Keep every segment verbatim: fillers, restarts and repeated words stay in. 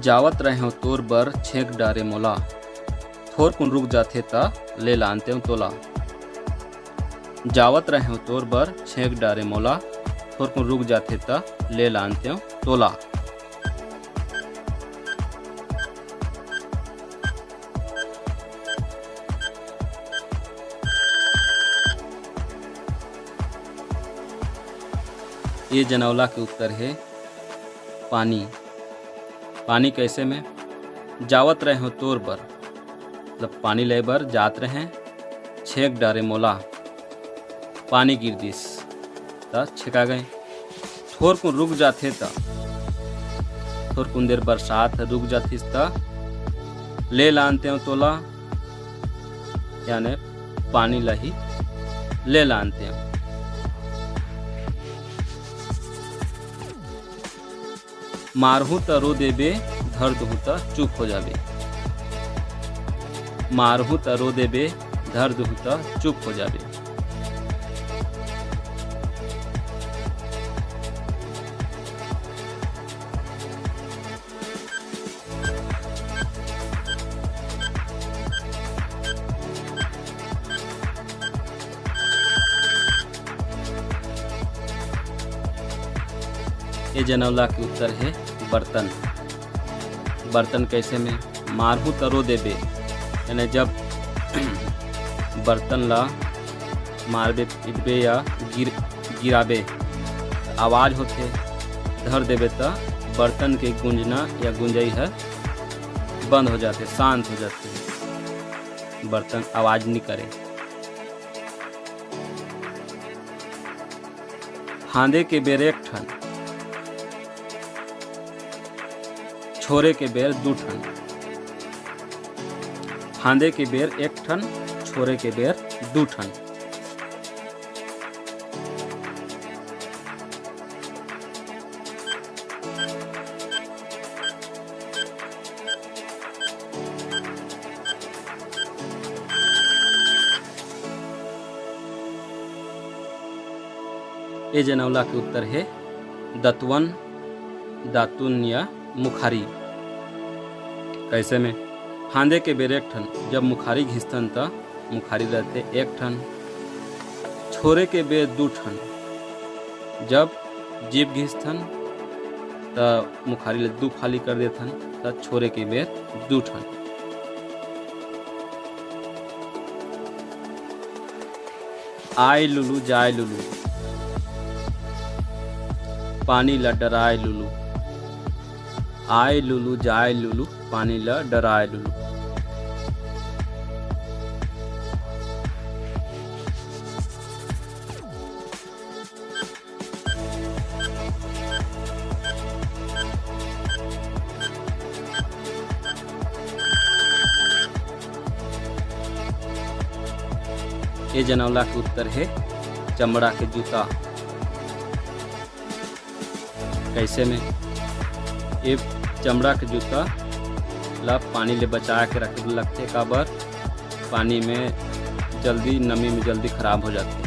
जावत रहेंव तोर बर छेंक डारे मोला, थोरकुन रुक जाथे त ले लानतेंव तोला। जावत रहेंव तोर बर छेंक डारे मोला, थोरकुन रुक जाथे त ले लानतेंव तोला। ये जनौला के उत्तर हे पानी। पानी कैसे में? जावत रहेंव तोर बर, मतलब पानी ले बर जात रहें, छेंक डारे मोला, पानी गिर दिस, त छेंका गए। थोरकुन रुक जाथे त, थोरकुन देर बरसात ह रुक जाथिस त, ले लानतेंव तोला, यानी पानी ला ही ले लानतेंव। मारहूँ त रो देबे, धर दुहूँ त चुप हो जाबे। मारहूँ त रो देबे, धर दुहूँ त चुप हो जाबे। ए जनौला के उत्तर हे बर्तन। बर्तन कैसे में? मारहूँ त रो देबे, यानी जब बर्तन ला मारबे, पीटबे या गिर-, गिराबे, त आवाज होथे। धर देबे त बर्तन के गूंजना या गुंजई ह बंद हो जाथे, शांत हो जाथे, बर्तन आवाज नी करे। फांदे के बेर एक ठन, छोरे के बेर दू ठन। फांदे के बेर एक ठन, छोरे के बेर दू ठन। ए जनौला के उत्तर हे दतवन, दातुन या मुखारी। कैसे में? फांदे के बेर एक ठन, जब मुखारी घिसथन त मुखारी रहथे एक ठन, छोरे के बेर दू ठन, जब जीभ घिसथन त मुखारी ल दू फाली कर देथन, त छोरे के बेर दू ठन। आय लुलू जाय लुलू, पानी ल डराय लुलू। आय लुलू जाय लुलू, पानी ल डराय लुलू। ए जनौला के उत्तर हे चमड़ा के जूता। कैसे में? ये चमड़ा के जूता ला पानी ले बचा के रखे बर लगथे, काबर पानी में जल्दी, नमी में जल्दी खराब हो जाथे।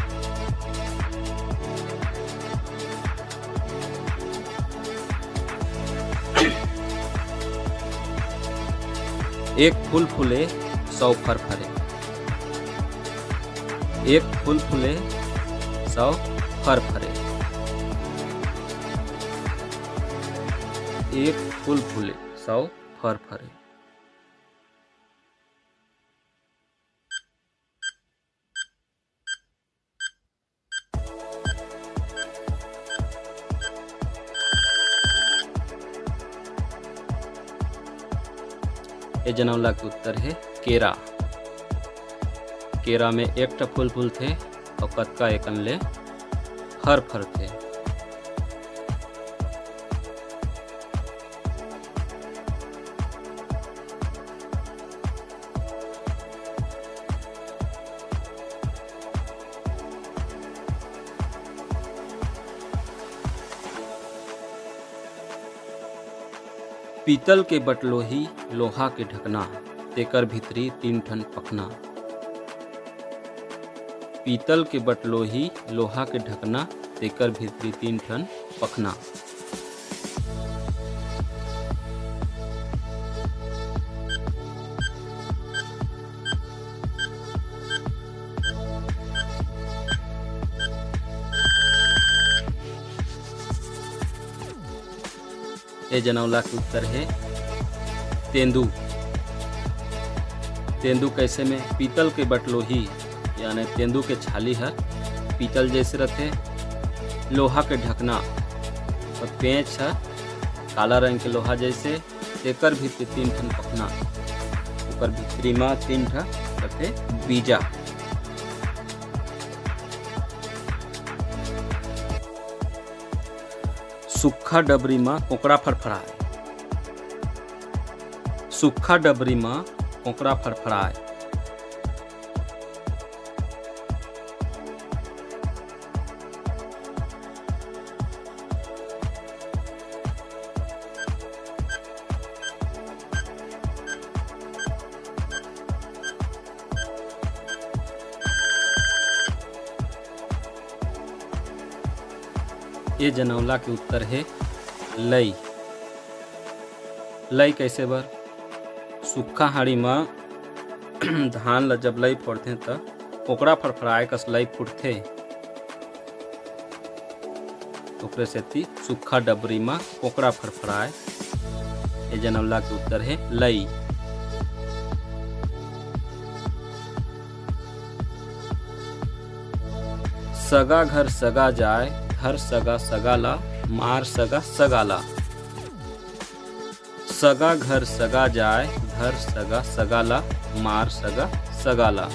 एक फूल फूले, सौ फर फरे। एक फूल फूले, सौ फर फरे। एक फूल फूले, सौ फर फरे। ए जनौला के उत्तर हे केरा। केरा में एक ठा फूल फूलथे अउ कतका एकन ले फर फरथे। पीतल के बटलोही, लोहा के ढकना, तेकर भीतरी तीन ठन पखना। पीतल के बटलोही, लोहा के ढकना, तेकर भीतरी तीन ठन पखना। ए जनौला के उत्तर हे तेंदू। तेंदू कैसे में? पीतल के बटलोही, यानी तेंदू के छाली हर पीतल जैसे रथे। लोहा के ढकना और पेंच हर काला रंग के लोहा जैसे, तेकर भीतरी तीन ठन पखना, ओकर भीतरी म तीन ठन रथे बीजा। सुक्खा डबरी म कोंकड़ा फड़फड़ाय। सुक्खा डबरी म कोंकड़ा फड़फड़ाय। ए जनौला के उत्तर हे लई। लई कैसे बर? सुक्खा हाड़ी म धान ल जब लई फोड़थे, त कोंकड़ा फड़फड़ाए कस लई फूटथे। ओकरे सेती सुक्खा डबरी म कोंकड़ा फड़फड़ाए। ए जनौला के उत्तर हे लई। सगा घर सगा जाय, धर सगा सगा ला, मार सगा सगा ला। सगा घर सगा जाय, धर सगा सगा ला, मार सगा सगा ला।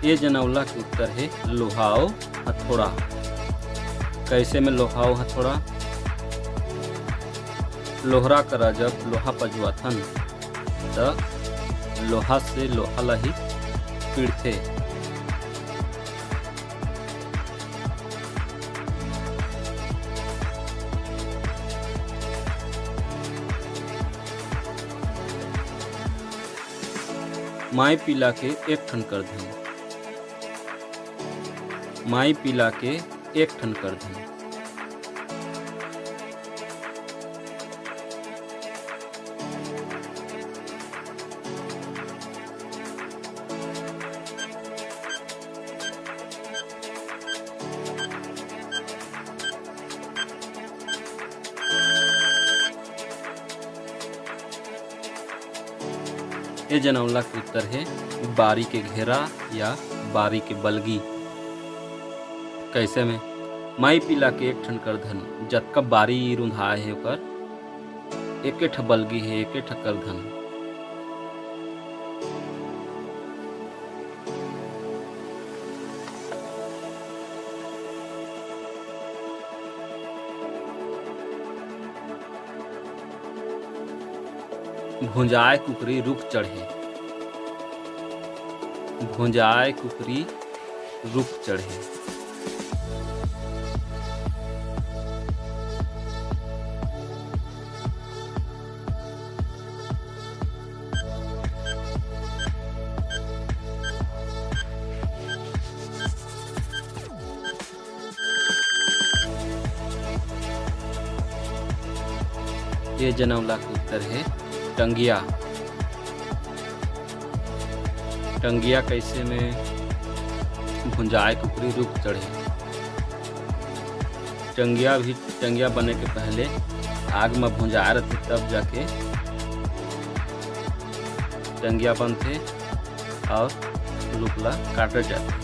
ए जनौला के उत्तर हे लोहा अउ हथौड़ा। कैसे में लोहा अउ हथौड़ा? लोहरा करा जब लोहा पजवाथन, त लोहा से लोहा ला ही पीड़थे। माई पीला के एक ठन करधन। माई पीला के एक ठन करधन। ए जनौला के उत्तर हे बारी के घेरा या बारी के बलगी। कैसे में? माई पीला के एक ठन करधन, जतका बारी रुंधाए हे ओकर एके ठ बलगी हे, एके ठ करधन। भुंजाय कुकरी रुख चढ़े। भुंजाय कुकरी रुख चढ़े। ए जनौला के उत्तर हे टंगिया। टंगिया कैसे में? भुंजाय कुकरी रुख चढ़े। टंगिया भी, टंगिया बने के पहले आग म भुंजाय रथे, तब जाके टंगिया बनथे और रुख ला काटे जाथे।